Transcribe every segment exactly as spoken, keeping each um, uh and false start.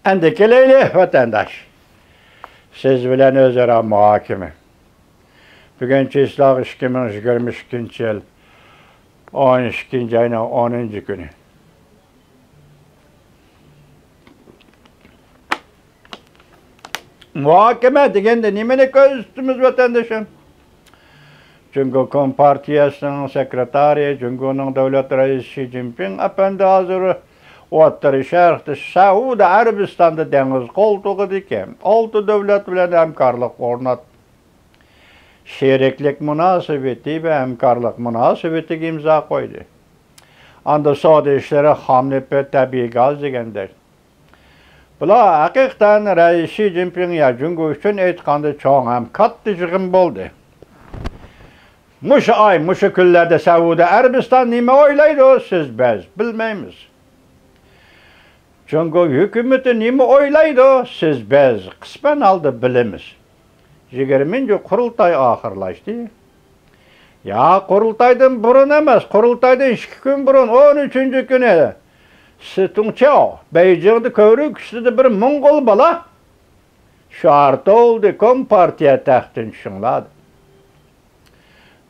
ئەمدى كېلەيلى، ۋەتەنداش. سىز بىلەن ئۆزئارا مۇھاكىمە. بۈگۈن چىسلاغ ئىككى مىڭ يىگىرمە ئىككىنچى يىل ئون ئىككىنچى ئاينىڭ ئونىنچى كۈنى. مۇھاكىمە دېگەندە نېمىنى كۆزىتىمىز، ۋەتەندىشىم؟ جۇڭگو كومپارتىيەسىنىڭ سېكرېتارى، جۇڭگونىڭ دۆلەت رەئىسى شى جىنپىڭ ئەپەندى ھازىر ئوتتۇرا شەرقتە، سەئۇدى ئەرەبىستاندا دېڭىز قولتۇقىدىكى ئالتە دۆلەت بىلەن ھەمكارلىق ئورناتتى. شېرىكلىك مۇناسىۋىتى ۋە ھەمكارلىق مۇناسىۋىتىگە ئىمزا قويدى. ئاندا سودا ئىشلىرى، خام نېفىت، تەبىئىي گاز دېگەندەك. بۇلار ھەقىقەتەن رەئىس شى جىنپىڭ يا جۇڭگو ئۈچۈن ئېيتقاندا چوڭ ھەم كاتتا يىغىن بولدى. مۇشۇ ئاي، مۇشۇ كۈنلەردە سەئۇدى ئەرەبىستان نېمە ئويلايدۇ، سىز بىز بىلمەيمىز. جۇڭگو ھۆكۈمىتى نېمە ئويلايدۇ، سىز بىز قىسمەن ھالدا بىلىمىز. يىگىرمىنچى قۇرۇلتاي ئاخىرلاشتى. يا، قۇرۇلتايدىن بۇرۇن ئەمەس، قۇرۇلتايدىن ئىككى كۈن بۇرۇن، ئون ئۈچىنچى كۈنى سى تۇڭچياۋ بېيجىڭدا كۆۋرۈك ئۈستىدە بىر موڭغۇل بالا شوئار توۋلىدى، كومپارتىيە تەختىدىن چۈشۈڭلار.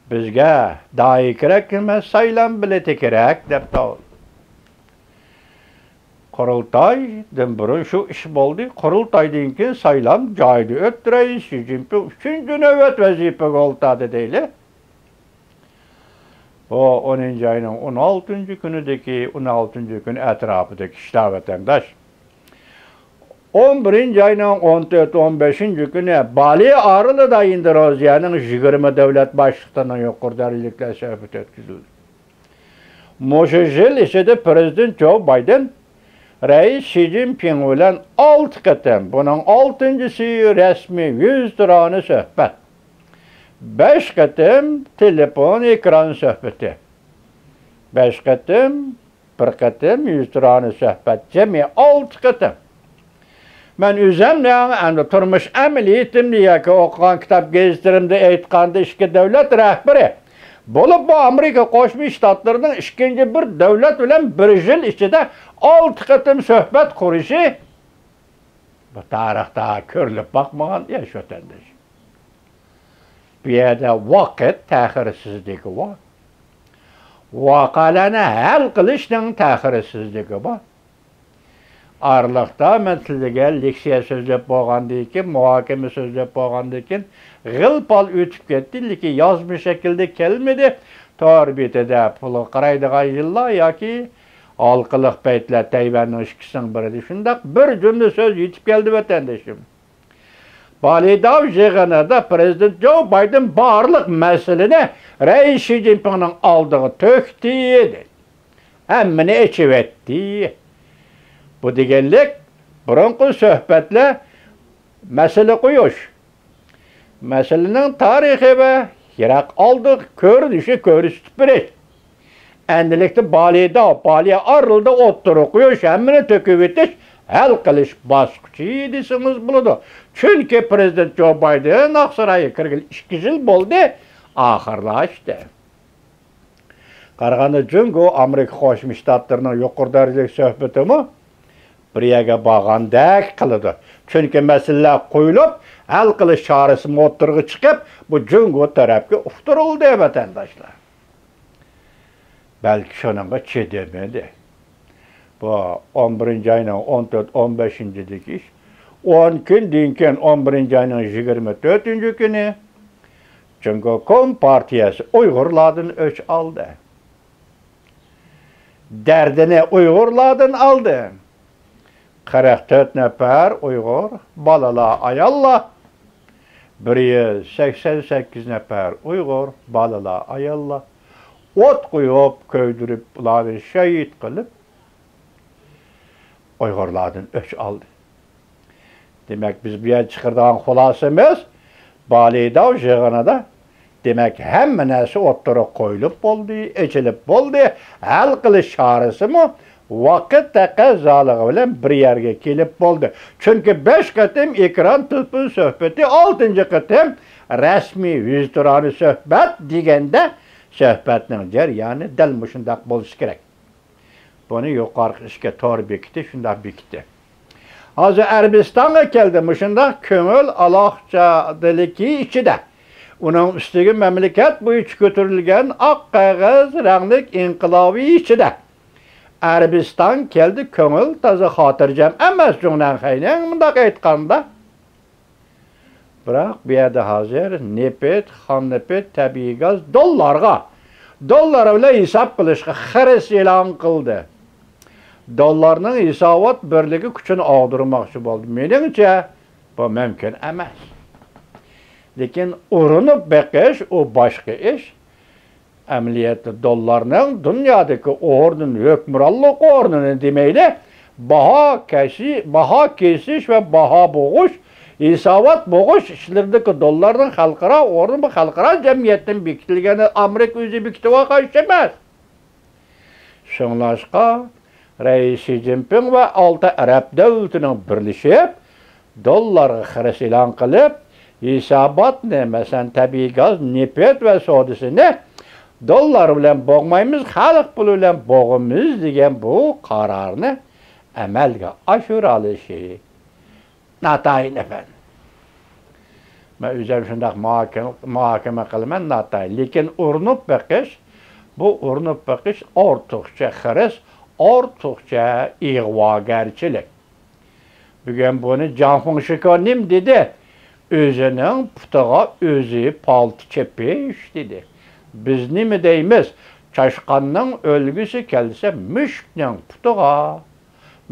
بىزگە دائىي كېرەك ئەمەس، سايلام بېلىتى كېرەك، دەپ توۋلىدى. قۇرۇلتايدىن بۇرۇن شۇ ئىش بولدى. قۇرۇلتايدىن كېيىن سايلام جايىدا ئۆتتى. رەئىس شى جىنپىڭ ئۈچىنچى نۆۋەت ۋەزىپىگە ئولتۇردى دەيلى. بۇ ئونىنچى ئاينىڭ ئون ئالتىنچى كۈنىدىكى، ئون ئالتىنچى كۈن ئەتراپىدىكى ئىشلار، ۋەتەنداش. ئون بىرىنچى ئاينىڭ ئون تۆت، ئون بەشىنچى كۈنى بالى ئارىلىدا ئىندونېزىيەنىڭ يىگىرمە دۆلەت باشلىقلىرىنىڭ يۇقىرى دەرىجىلىك سۆھبىتى ئۆتكۈزۈلدى. مۇشۇ يىل ئىچىدە پىرېزىدېنت جو بايدېن رەئىس شى جىنپىڭ بىلەن ئالتە قېتىم، بۇنىڭ ئالتىنچىسى رەسمىي يۈزتۇرانە سۆھبەت، بەش قېتىم تېلېفون ئېكران سۆھبىتى، بەش قېتىم، بىر قېتىم يۈزتۇرانە سۆھبەت، جەمئىي ئالتە قېتىم. مەن ئۆزۈمنىڭ ئەمدى تۇرمۇش ئەمەلىيىتىمدە ياكى ئوقۇغان كىتاب گېزىتلىرىمدە ئېيتقاندا، ئىككى دۆلەت رەھبىرى، بولۇپمۇ ئامېرىكا قوشما شتاتلىرىنىڭ ئىككىنچى بىر دۆلەت بىلەن بىر يىل ئىچىدە ئالتە قېتىم سۆھبەت قۇرۇشى، بۇ تارىختا كۆرۈلۈپ باقمىغان ئىش، ۋەتەنداش. بۇ يەردە ۋاقىت تەخىرسىزلىكى بار. ۋەقەلەرنى ھەل قىلىشنىڭ تەخىرسىزلىكى بار. ئارىلىقتا مەن سىلەرگە لېكسىيە سۆزلەپ بولغاندىن كېيىن، مۇھاكىمە سۆزلەپ بولغاندىن كېيىن، غىل-پال ئۆتۈپ كەتتى، لېكىن يازما شەكىلدە كەلمىدى. تور بېتىدە پۇلغا قارايدىغان يىللار ياكى ھالقىلىق پەيتلەر، تەيۋەننىڭ ئىككىسىنىڭ بىرىدە شۇنداق بىر جۈملە سۆز يېتىپ كەلدى، ۋەتەندىشىم. بالىداۋ يىغىنىدا پىرېزىدېنت جو بايدېن بارلىق مەسىلىنى رەئىس شى جىنپىڭنىڭ ئالدىغا تۆكتى، دېدى. ھەممىنى ئېچىۋەتتى. بۇ دېگەنلىك، بۇرۇنقى سۆھبەتلەر مەسىلە قويۇش، مەسىلىنىڭ تارىخى ۋە يىراق ئالدىغا كۆرۈنۈشى كۆرسىتىپ بېرىش. ئەمدىلىكتە بالىدا، بالى ئارىلىدا ئوتتۇرىغا قويۇش، ھەممىنى تۆكۈۋېتىش، ھەل قىلىش باسقۇچى دېسىڭىز بولىدۇ. چۈنكى پىرېزىدېنت جو بايدېن ئاقسارايغا كىرگىلى ئىككى يىل بولدى، ئاخىرلاشتى. قارىغاندا، جۇڭگو ئامېرىكا قوشما شتاتلىرىنىڭ يۇقىرى دەرىجىلىك سۆھبىتىمۇ بىر يەرگە بارغاندەك قىلىدۇ. چۈنكى مەسىلىلەر قويۇلۇپ، ھەل قىلىش چارىسىمۇ ئوتتۇرىغا چىقىپ، بۇ جۇڭگو تەرەپكە ئۇقتۇرۇلدى، ۋەتەنداشلار. بەلكى شۇنىڭغا چىدىمىدى. بۇ ئون بىرىنچى ئاينىڭ ئون تۆت، ئون بەشىنچىدىكى ئىش. ئون كۈندىن كېيىن، ئون بىرىنچى ئاينىڭ يىگىرمە تۆتىنچى كۈنى جۇڭگو كومپارتىيەسى ئۇيغۇرلاردىن ئۆچ ئالدى. دەردىنى ئۇيغۇرلاردىن ئالدى. قىرىق تۆت نەپەر ئۇيغۇر، بالىلار، ئاياللار، بىر يۈز سەكسەن سەككىز نەپەر ئۇيغۇر، بالىلار، ئاياللار ئوت قويۇپ، كۆيدۈرۈپ، ئۇلارنى شېھىت قىلىپ، ئۇيغۇرلاردىن ئۆچ ئالدى. دېمەك، بىز بۇ يەردە چىقىرىدىغان خۇلاسىمىز، بالىداۋ يىغىنىدا، دېمەك، ھەممە نەرسە ئوتتۇرىغا قويۇلۇپ بولدى، ئېچىلىپ بولدى، ھەل قىلىش چارىسىمۇ ۋاقىت تەقەززالىقى بىلەن بىر يەرگە كېلىپ بولدى. چۈنكى بەش قېتىم ئېكران تېلېفون سۆھبىتى، ئالتىنچى قېتىم رەسمىي يۈزتۇرانە سۆھبەت دېگەندە، سۆھبەتنىڭ جەريانى دەل مۇشۇنداق بولسا كېرەك. بۇنى يۇقىرىقى ئىككى تور بېكىتى شۇنداق بېكىتتى. ھازىر ئەرەبىستانغا كەلدى، مۇشۇنداق كۆڭۈل ئالاقچىدىلىكى ئىچىدە. ئۇنىڭ ئۈستىگە مەملىكەت بويىچە كۆتۈرۈلگەن ئاق قەغەز رەڭلىك ئىنقىلابى ئىچىدە. ئەرەبىستان كەلدى، كۆڭۈل تازا خاتىرجەم ئەمەس جۇڭنەنخەينىڭ، مۇنداق ئېيتقاندا. بىراق بۇ يەردە ھازىر نېفىت، خام نېفىت، تەبىئىي گاز دوللارغا، دوللار بىلەن ھېساب قىلىشقا خىرىس ئېلان قىلدى. دوللارنىڭ ھېسابات بىرلىكى كۈچىنى ئاغدۇرماقچى بولدى. مېنىڭچە، بۇ مۇمكىن ئەمەس. لېكىن ئۇرۇنۇپ بېقىش، ئۇ باشقا ئىش. ئەمەلىيەتتە دوللارنىڭ دۇنيادىكى ئورنىنى، ھۆكۈمرانلىق ئورنىنى دېمەيلى، باھا كەشى-، باھا كېسىش ۋە باھا بوغۇش، ھېسابات بوغۇش ئىشلىرىدىكى دوللارنىڭ خەلقئارا ئورنى بۇ خەلقئارا جەمئىيەتتىن بېكىتىلگەن، ئامېرىكا ئۆزى بېكىتىۋالغان ئىش ئەمەس. شۇڭلاشقا، رەئىس شى جىنپىڭ ۋە ئالتە ئەرەب دۆلىتىنىڭ بىرلىشىپ، دوللارغا خىرىس ئېلان قىلىپ، ھېساباتنى، مەسىلەن، تەبىئىي گاز، نېفىت ۋە سودىسىنى دوللار بىلەن بوغمايمىز، خەلق پۇلى بىلەن بوغىمىز دېگەن بۇ قارارنى ئەمەلگە ئاشۇرالىشى ناتايىن ئەپەندى. مەن ئۆزۈم شۇنداق مۇھاكىمە، مۇھاكىمە قىلىمەن ناتايىن. لېكىن ئۇرۇنۇپ بېقىش، بۇ ئۇرۇنۇپ بېقىش ئارتۇقچە خىرىس، ئارتۇقچە ئىغۋاگەرچىلىك. بۈگۈن بۇنى جاڭ فېڭشىكو نېمە دېدى؟ ئۆزىنىڭ پۇتىغا ئۆزى پالتا چېپىش دېدى. بىز نېمە دەيمىز؟ چاشقاننىڭ ئۆلگۈسى كەلسە مۈشۈكنىڭ پۇتىغا،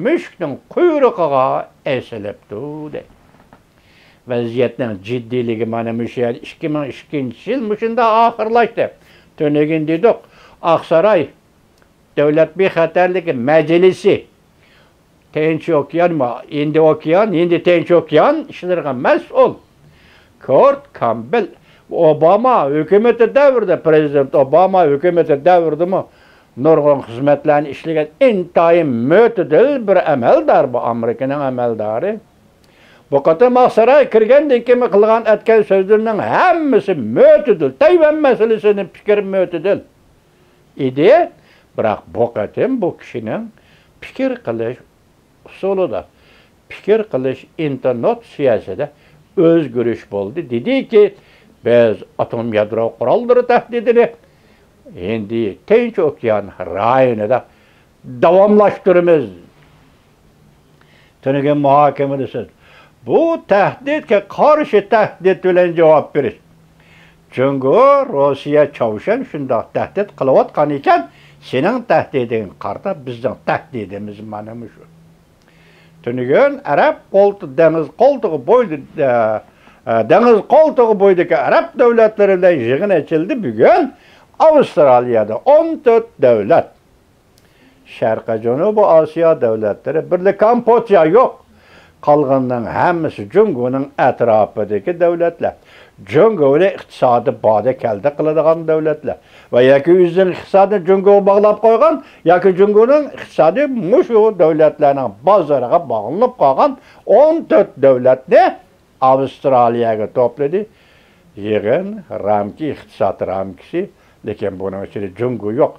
مۈشۈكنىڭ قۇيرۇقىغا ئېسىلىپتۇ دەيدۇ. ۋەزىيەتنىڭ جىددىيلىكى مانا مۇشۇ يەردە. ئىككى مىڭ ئىككىنچى يىل مۇشۇنداق ئاخىرلاشتى. تۈنۈگۈن دېدۇق، ئاقساراي دۆلەت بىخەتەرلىكى مەجلىسى، تىنچ ئوكيانمۇ، ھىندى ئوكيان، ھىندى تىنچ ئوكيان ئىشلىرىغا مەسئۇل كورت كامبېل، ئوباما ھۆكۈمىتى دەۋرىدە، پرېزىدېنت ئوباما ھۆكۈمىتى دەۋرىدىمۇ نۇرغۇن خىزمەتلەرنى ئىشلىگەن ئىنتايىن مۆتىدىل بىر ئەمەلدار، بۇ ئامېرىكىنىڭ ئەمەلدارى. بۇ قېتىم ئاقسارايغا كىرگەندىن كېيىن قىلغان، ئەتكەن سۆزلىرىنىڭ ھەممىسى مۆتىدىل. تەيۋەن مەسىلىسىنى پىكرى مۆتىدىل ئىدى. بىراق بۇ قېتىم بۇ كىشىنىڭ پىكىر قىلىش ئۇسۇلىدا، پىكىر قىلىش ئىنتېرنوت سىياسىتىدە ئۆزگىرىش بولدى. دېدىكى، بىز ئاتوم يادرو قوراللىرى تەھدىتىنى ھىندى تىنچ ئوكيان رايونىدا داۋاملاشتۇرىمىز. تۈنۈگۈن مۇھاكىمىدە سىز بۇ تەھدىتكە قارشى تەھدىت بىلەن جاۋاب بېرىش. جۇڭگو، روسىيە، چاۋشيەن شۇنداق تەھدىت قىلىۋاتقان ئىكەن، سېنىڭ تەھدىتىڭگە قارىتا بىزنىڭ تەھدىتىمىز مانا مۇشۇ. تۈنۈگۈن ئەرەب قولتۇ-، دېڭىز قولتۇقى بويىدا، ئە، ئە، دېڭىز قولتۇقى بويىدىكى ئەرەب دۆلەتلىرى بىلەن يىغىن ئېچىلدى. بۈگۈن ئاۋسترالىيەدە ئون تۆت دۆلەت، شەرقىي جەنۇبىي ئاسىيا دۆلەتلىرى، بىرلا كامبودژا يوق. قالغىنىنىڭ ھەممىسى جۇڭگونىڭ ئەتراپىدىكى دۆلەتلەر. جۇڭگو بىلەن ئىقتىسادىي بادا كەلدى قىلىدىغان دۆلەتلەر. ۋە ياكى ئۆزىنىڭ ئىقتىسادىنى جۇڭگوغا باغلاپ قويغان، ياكى جۇڭگونىڭ ئىقتىسادى مۇشۇ دۆلەتلەرنىڭ بازىرىغا باغلىنىپ قالغان ئون تۆت دۆلەتنى ئاۋسترالىيەگە توپلىدى. يىغىن رامكا، ئىقتىساد رامكىسى، لېكىن بۇنىڭ ئىچىدە جۇڭگو يوق.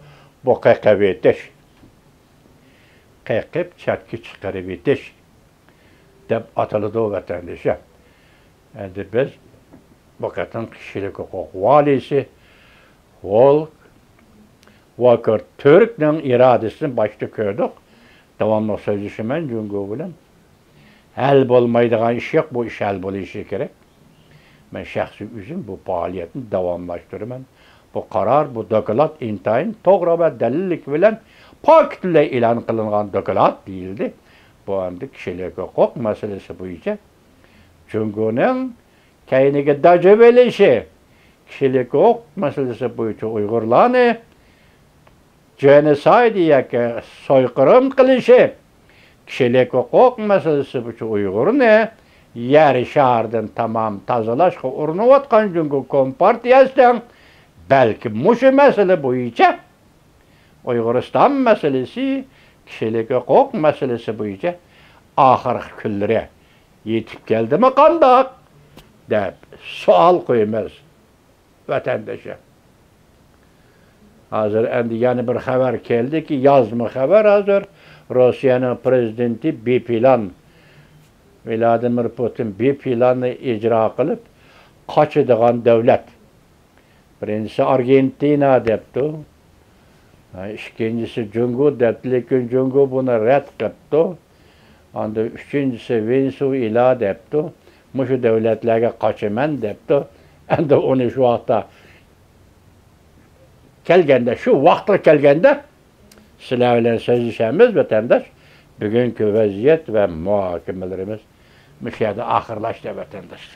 بۇ قېقىۋېتىش، قېقىپ چەتكە چىقىرىۋېتىش دەپ ئاتىلىدۇ، ۋەتەندىشىم. ئەمدى بىز بۇ قېتىم كىشىلىك ھوقۇق ۋالىيسى ۋولك ۋاكىر تۈركنىڭ ئىرادىسىنى باشتا كۆردۇق. داۋاملىق سۆزلىشىمەن جۇڭگو بىلەن. ھەل بولمايدىغان ئىش يوق، بۇ ئىش ھەل بولۇشى كېرەك. مەن شەخسىي ئۆزۈم بۇ پائالىيەتنى داۋاملاشتۇرىمەن. بۇ قارار، بۇ دوكلات ئىنتايىن توغرا ۋە دەلىللىك بىلەن پاكىت بىلەن ئېلان قىلىنغان دوكلات دېيىلدى. بۇ ئەمدى كىشىلىك ھوقۇق مەسىلىسى بويىچە جۇڭگونىڭ كەينىگە داجىپ ئېلىشى، كىشىلىك ھوقۇق مەسىلىسى بويىچە ئۇيغۇرلارنى جېنوسايد ياكى سويقىرىم قىلىشى، كىشىلىك ھوقۇق مەسىلىسى بويىچە ئۇيغۇرنى يەر شارىدىن تامام تازىلاشقا ئۇرۇنۇۋاتقان جۇڭگو كومپارتىيەسىنىڭ بەلكى مۇشۇ مەسىلە بويىچە، ئۇيغۇرىستان مەسىلىسى، كىشىلىك ھوقۇق مەسىلىسى بويىچە ئاخىرقى كۈنلىرى يېتىپ كەلدىمۇ قانداق دەپ سوئال قويىمىز، ۋەتەندىشىم. ھازىر ئەمدى يەنە بىر خەۋەر كەلدىكى، يازما خەۋەر ھازىر. روسىيەنىڭ پرېزىدېنتى بىپىلان ۋلادىمىر پۇتىن بىر پىلاننى ئىجرا قىلىپ، قاچىدىغان دۆلەت. بىرىنچىسى ئارگېنتىنا دەپتۇ. ھە، ئىككىنچىسى جۇڭگو دەپتۇ، لېكىن جۇڭگو بۇنى رەت قىپتۇ. ئاندىن ئۈچىنچىسى ۋېنېسۇئېلا دەپتۇ. مۇشۇ دۆلەتلەرگە قاچىمەن دەپتۇ. ئەمدى ئۇنى شۇ ۋاقىتتا كەلگەندە، شۇ ۋاقىتقا كەلگەندە سىلەر بىلەن سۆزلىشەرمىز، ۋەتەنداش. بۈگۈنكى ۋەزىيەت ۋە مۇھاكىمىلىرىمىز مۇشۇ يەردە ئاخىرلاشتى، ۋەتەنداش.